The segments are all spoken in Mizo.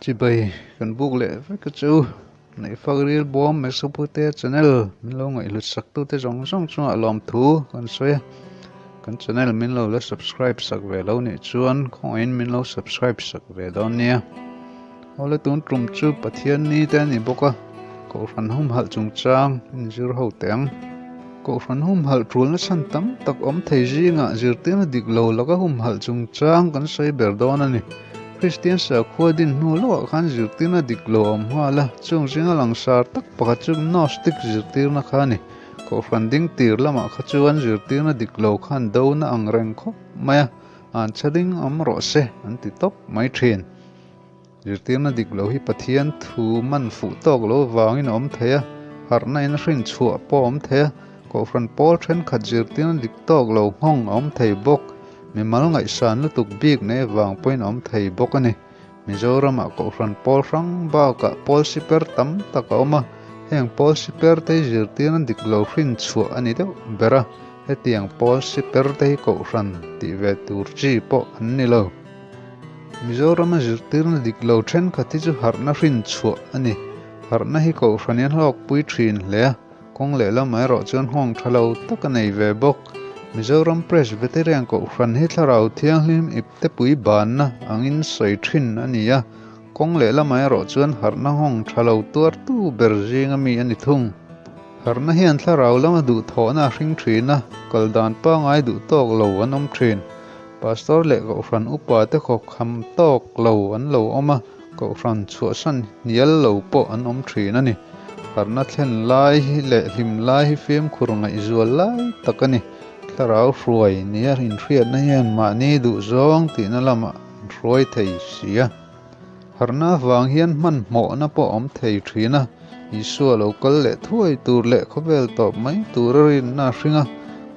Chibai kan buk leh vek a chu Neihfak ril bawm Mesopute channel min lo ngaihhlut sak tute zawng zawng chungah lawmthu kan sawi a, kan channel min lo la subscribe sak ve lo nih chuan khawngaihin min lo subscribe sak ve dawn nia. Awle tun tum chu Pathian ni te a ni bawk a, Kohhran humhalh chungchang inzir ho teh ang. Kohhran humhalh tulna chhan tam tak awm thei zingah zirtirna dik lo laka humhalh chungchang kan sawi ber dawn a ni. Kristian sakhua din hnu lawkah khan zirtirna dik lo a awm nghal a, chung zinga langsar tak pakhat chu Gnostic zirtirna kha a ni. Kohhran ding tir lamah kha chuan zirtirna dik lo khan dona ang reng khawp mai a, an chhaling awm rawh se an ti tawp mai thin. Zirtirna dik lo hi Pathian thu man fuh tawk lo vangin a awm thei a, harhna in a hrin chhuah pawh a awm thei a, Kohhran pawl thenkhat zirtirna dik tawk lo nghawng a awm thei bawk, mimal ngaihsan lutuk bik nei avang pawhin a awm thei bawk a ni. Mizoramah Kohhran pawl hrang bakah pawl siper tam tak a awm a, heng pawl siper te hi zirtirna dik lo hrin chhuah a ni deuh ber a, hetiang pawl siper te hi Kohhran tih ve tur chi pawh an ni lo. Mizorama zirtirna dik lo thenkhat hi chu harhna hrin chhuah a ni. Harhna hi Kohhran hian hlawkpui thin hle a, kawng lehlamah erawh chuan nghawng tha lo tak a nei ve bawk. Mizoram Presbyterian Kohhran hi Thlarau Thianghlim iptepui banna angin sawi thin a ni a, kawng lehlamah erawh chuan harhna nghawng tha lo tuartu ber zinga mi a ni thung. Harhna hian thlarau lama duhthawhna a hring thin a, kal dan pangai duh tawk lo an awm thin. Pastor leh Kohhran upa te khawkham tawk lo an lo awm a, Kohhran chhuahsan hnial lo pawh an awm thin a ni. Harhna thlen lai hi leh hlim lai hi fimkhur ngaihzual lai tak a ni. Thlarau hruai nia inhriatna hian mahni duhzawng tihna lamah an hruai thei si a. Harhna avang hian hmanhmawhna pawh a awm thei thin a, Isua lo kal leh thuai tur leh khawvel tawp mai tur a rinna a hring a.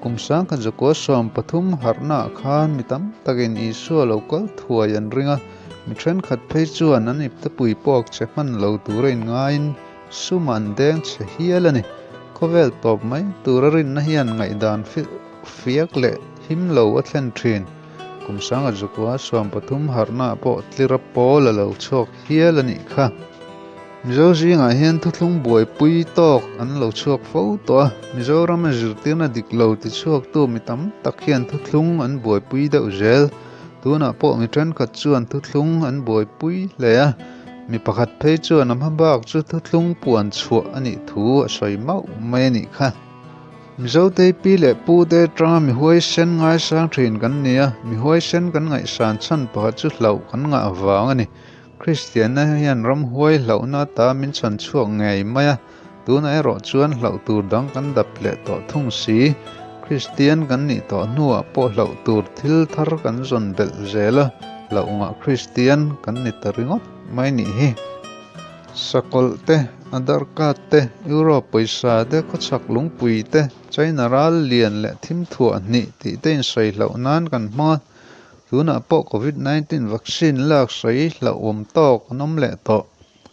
Kum sangkhat zakua 13 harhnaah khan mi tam takin Isua lo kal thuai an ring a, mi thenkhat phei chuan an iptepui pawk che hman lo tura inngaiin sum an deng che hial a ni. Khawvel tawp mai tur a rinna hian ngaihdan fiak leh him lo a thlen thin. Kum sanga zukua 13 harhnaah pawh tlira pawl a lo chhuak hial a nih kha. Mizo zingah hian thuthlung buaipui tawk an lo chhuak fo tawh a, Mizorama zirtirna dik lo tichhuaktu mi tam tak hian thuthlung an buaipui deuh zel. Tunah pawh mi thenkhat chuan thuthlung an buaipui hle a, mi pakhat phei chuan a hma bak chu thuthlung puan chhuah a nih thu a sawi mauh mai a nih kha. Mizotei pi leh pu te atanga mi huaisen ngaisang thin kan ni a, mi huaisen kan ngaihsan chhan pakhat chu hlauh kan ngah vang a ni. Kristianna hian ramhuai hlauhna ata min chhan chhuak ngei mai a, tunah erawh chuan hlauh tur dang kan dap leh tawh thung si. Kristian kan nih tawh hnuah pawh hlauh tur thil thar kan zawn belh zel a, hlauh ngah Kristian kan ni ta ringawt mai nih hi. Sakawlh te, Aadhaar card te, Europe pawisa te, khawchhak lungpui te, China ral lian leh thim thuah hnih tih te insawi hlauh nan kan hmang a. Tunah pawh Covid 19 vaccine lak sawi hlauhawm tawk an awm leh tawh.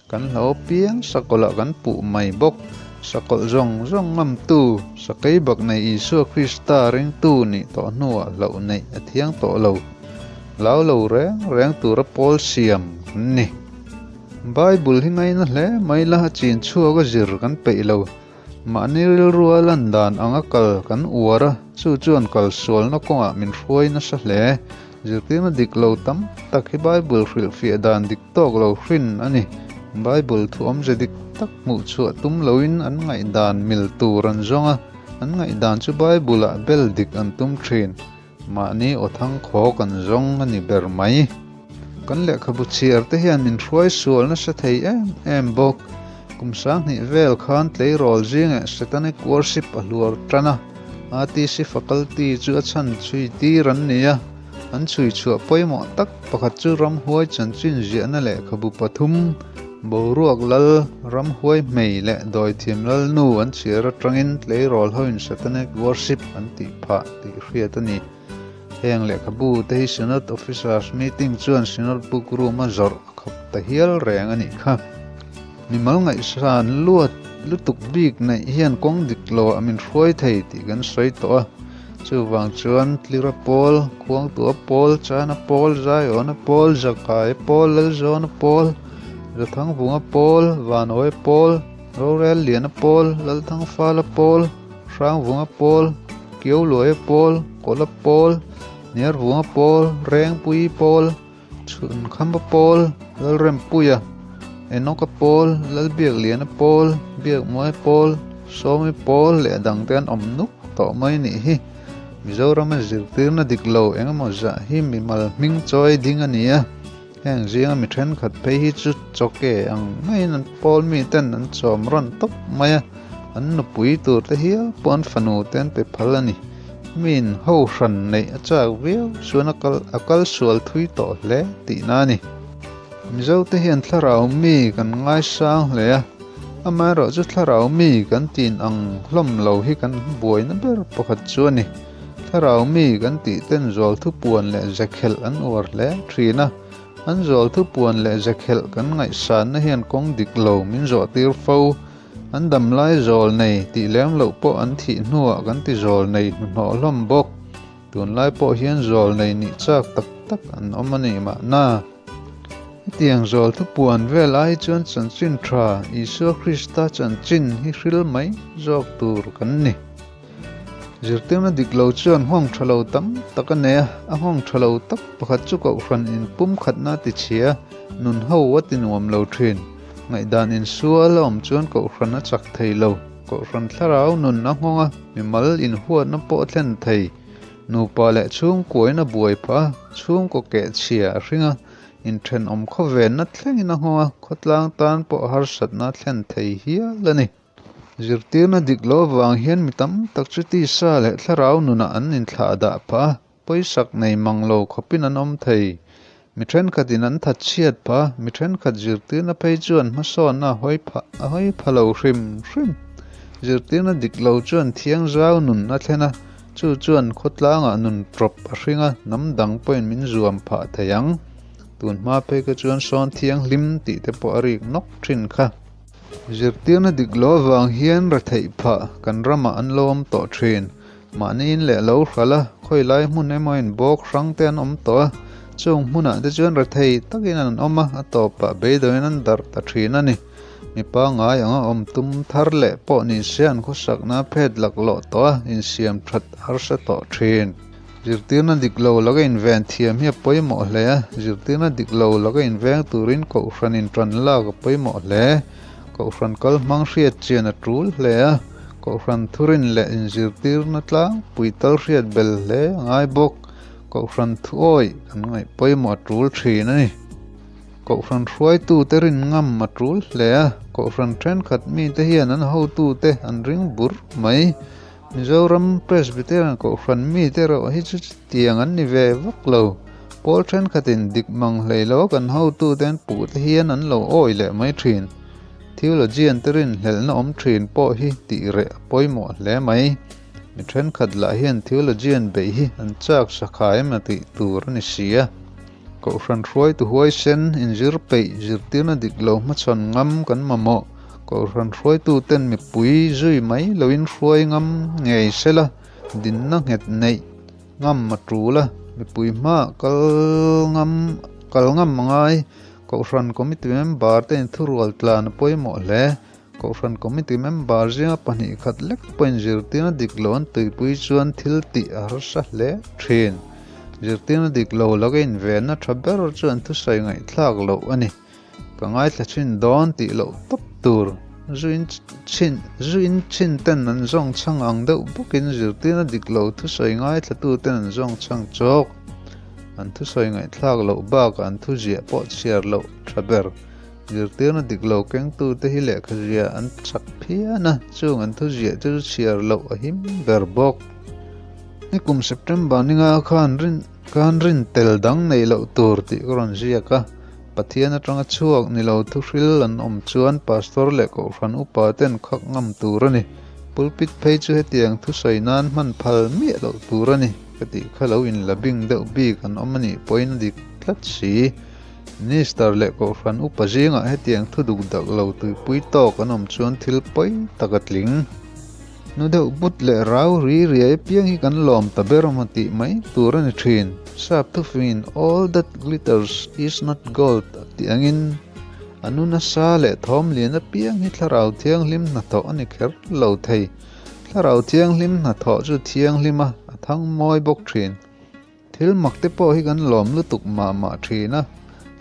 Kan hlo piang sakawlh ah kan puh mai bawk. Sakawlh zawng zawng ngamtu, sakei bak nei Isua Krista ringtu nih tawh hnuah hlauh neih a thiang tawh lo. Hlau lo reng reng tura pawl siam kan ni. Bible hi ngaina hle mai la, a chin chhuak a zir kan peih lo. Mahni rilrua lan dan anga kal kan uar a, chu chuan kal sualna kawngah min hruai nasa hle. Zirtirna dik lo tam tak hi Bible hrilhfiah dan dik tawk lo hrin a ni. Bible thu awmze dik tak hmuh chhuah tum loin an ngaihdan mil tur an zawng a, an ngaihdan chu Bible-ah bel dik an tum thin. Mahni aw thang khaw kan zawng a ni ber mai. Kan lehkhabu chhiar te hian min hruai sual nasa thei em em bawk. Kum 2000 vel khan tleirawl zingah Satanic worship a hluar tan a, RTC faculty chu a chhan chhui tir an ni a. An chhui chhuah pawimawh tak pakhat chu ramhuai chanchin ziahna lehkhabu pathum, boruak lal, ramhuai hmei leh dawithiam lal nu an chhiar atangin tleirawl hoin Satanic worship an tih phah tih hriat a ni. Heng lehkhabu te hi Synod Officers Meeting chuan Synod Book Room a zawrh a khawp ta hial reng a nih kha. Mimal ngaihsan luat lutuk bik neih hian kawng dik loah min hruai thei tih kan sawi tawh a. Chuvang chuan Tlira pawl, Khuangtua pawl, Chana pawl, Zaiawna pawl, Zakaia pawl, Lalzawna pawl, Zathangvunga pawl, Vanawia pawl, Rorel Liana pawl, Lalthangfala pawl, Hrangvunga pawl, Kiauluaia pawl, Kawla pawl, Hniarvunga pawl, Rengpui pawl, Chhunkhamba pawl, Lalrempuia, Enoka pawl, Lalbiakliana pawl, Biakmuai pawl, Sawmi pawl leh a dangte an awm nuk tawh mai nih hi. Mizorama zirtirna dik lo engemaw zah hi mimal hming chawi ding a ni a, heng zinga mi thenkhat phei hi chu chawke ang maiin an pawl miten an chawm rawn tawp mai a, an nupui tur te hial pawh an fanu te an pe phal a ni. Miin ho hran neih a chak viau chuan a kal a kal sual thui tawh hle tihna a ni. Mizote hian thlarau mi kan ngaisang hle a, amaherawh chu thlarau mi kan tin ang hlawm lo hi kan buaina ber pakhat chu a ni. Thlarau mi kan tih ten zual thupuan leh zekhelh an uar hle thin a, an zual thupuan leh zekhelh kan ngaihsanna hian kawng dik lo min zawh tir fo. An damlai zawl nei tih lem loh pawh an thih hnuah kan ti zawl nei hnuhnawh hlawm bawk. Tunlai pawh hian zawl nei nih chak tak tak an awm a nih mahna. Hetiang zawl thupuan vel ai chuan chanchin tha Isua Krista chanchin hi hril mai zawk tur kan ni. Zirtirna dik lo chuan nghawng tha lo tam tak a nei a, a nghawng tha lo tak pakhat chu kohhran in pumkhatna a ti chhia, nun ho a ti nuam lo thin. Ngaihdan insual a awm chuan kohhran a chak thei lo, kohhran thlarau nun a nghawng a, mimal inhuatna pawh a thlen thei. Nupa leh chhungkuain a buai phah a, chhungkaw kehchhia a hring a, inthenawm khawvenna thlengin a nghawng a, khawtlang tan pawh harsatna a thlen thei hial a ni. Zirtirna dik loh avang hian mi tam tak chu tisa leh thlarau nunah an inthlah dah phah a, pawisak nei mang lo khawpin an awm thei. Mi thenkhatin an thatchhiat phah a, mi thenkhat zirtirna phei chuan hmasawnna a hawi phah a hawi pha lo hrim hrim. Zirtirna dik lo chuan thiangzau nun a thlen a, chu chuan khawtlangah nun tawp a hring a, hnam dang pawhin min zuam phah thei ang. Tunhma phei kha chuan sawn thianghlim tih te pawh a rik nawk thin kha. Zirtirna dik lo avang hian retheih phah kan ramah an lo awm tawh thin. Mahni in leh lo hralh a, khawi lai hmun emaw in bawk hrang te an awm tawh a, chung hmunah te chuan rethei takin an awm a, a tawpah beidawin an darh ta thin a ni. Mi pangngai anga awm tum thar leh pawh ni se an khawsakna phet laklawh tawh a, insiam that harsa tawh thin. Zirtirna dik lo laka inven thiam hi a pawimawh hle a, zirtirna dik lo laka inveng turin kohhran intan lak a pawimawh hle. Kohhran kal hmang hriat chian a tul hle a, kohhran thurin leh inzirtirna tlangpui tal hriat bel hle a ngai bawk. Kohhran thuawih kan ngaih pawimawh a tul thin a ni. Kohhran hruaitute rin ngam a tul hle a, kohhran thenkhat mite hian an hotute an ring bur mai. Mizoram Presbyterian Kohhran mite erawh hi chu chutiang an ni ve vak lo. Pawl thenkhatin dik mang hlei lo kan hotute an puh te hian an lo awi leh mai thin. Theologian te rinhlelhna awm thin pawh hi tih reh a pawimawh hle mai. Mi thenkhat lah hian theologian beih hi an chak sakhai em a tih tur a ni si a. Kohhran hruaitu huaisen, inzir peih, zirtirna dik lo hmachhawn ngam kan mamawh. Kohhran hruaituten mipui zui mai loin hruai ngam ngei sela, dinna nghet neih ngam a tul a, mipui hmaah kal ngam kal ngam a ngai. Kohhran committee member te inthurual tlan a pawimawh hle. Kohhran committee member zinga pahnih khat lek pawhin zirtirna dik lo an tuipui chuan thil tih a harsa hle thin. Zirtirna dik lo laka invenna tha ber chu an thusawi ngaihthlak loh a ni. Ka ngaithla thin dawn tih loh tawp tur. Zuin chhin zuin chhin ten an zawng chhang ang deuh bawkin zirtirna dik lo thusawi ngaithlatuten an zawng chhang chawk. An thusawi ngaihthlak loh bakah an thuziah pawh chhiar loh tha ber. Zirtirna dik lo kengtute hi lehkha ziah an chak phian a, chung an thuziah te chu chhiar loh a him ber bawk. Nikum September ninga khan rin khan rin tel dang neih loh tur tih ka rawn ziak a, Pathian atanga chhuak ni lo thuhril an awm chuan Pastor leh Kohhran upa ten khak ngam tur a ni. Pulpit phei chu hetiang thusawi nan hman phal miah loh tur a ni ka tih kha lo inla bing deuh bik an awm a nih pawhin a dik tlat si. Minister leh Kohhran upa zingah hetiang thu duk dak lo tuipui tawk an awm chuan thil pawi tak a tling. Nu deuh but leh rau ri riai apiang hi kan lawm ta ber emaw tih mai tur a ni thin. Sap thufingin All that glitters is not gold a tih angin a nu nasa leh thawm lian apiang hi thlarau thianghlim hnathawh a ni kher lo thei. Thlarau thianghlim hnathawh chu thianghlim a, a thang mawi bawk thin. Thil mak te pawh hi kan lawm lutuk mah mah thin a,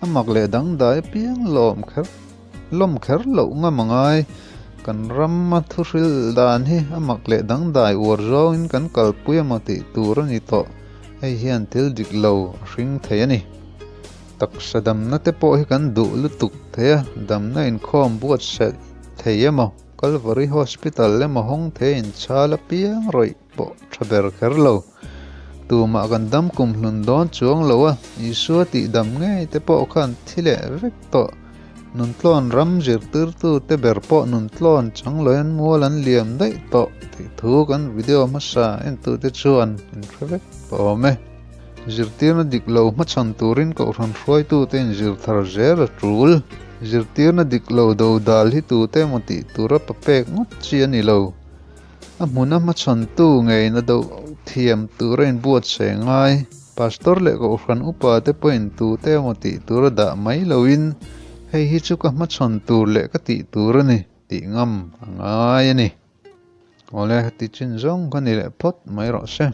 a mak leh dangdai apiang lawm kher lawm kher loh ngam a ngai. Kan rama thuhril dan hi a mak leh dangdai uar zawngin kan kalpui emaw tih tur a ni tawh. Hei hian thil dik lo a hring thei a ni. Taksa damna te pawh hi kan duh lutuk thei a, damna inkhawm buatsaih thei emaw, Calvary Hospital emaw hawng thei inchhal apiang rawih pawh tha ber kher lo. Tumah kan dam kum hlun dawn chuang lo a, Isua tih dam ngei te pawh khan thi leh vek tawh. Nuntlawn ram zirtirtu te ber pawh nuntlawn chang loin mual an liam daih tawh tih thu kan video hmasa entute chuan in hre vek tawh awm e. Zirtirna dik lo hmachhan turin kohhran hruaitute in zir thar zel a tul. Zirtirna dik lo dodal hi tute emaw tih tura papek ngawt chi a ni lo. A hmuna hmachhawntu ngeiin a doh thiam tur a inbuatsaih ngai. Pastor leh Kohhran upa te pawhin tute emaw tih tur a dah mai loin hei hi chu ka hmachhawn tur leh ka tih tur a ni tih ngam a ngai a ni. Awle, ti chin zawng ka ni leh phawt mai rawh se.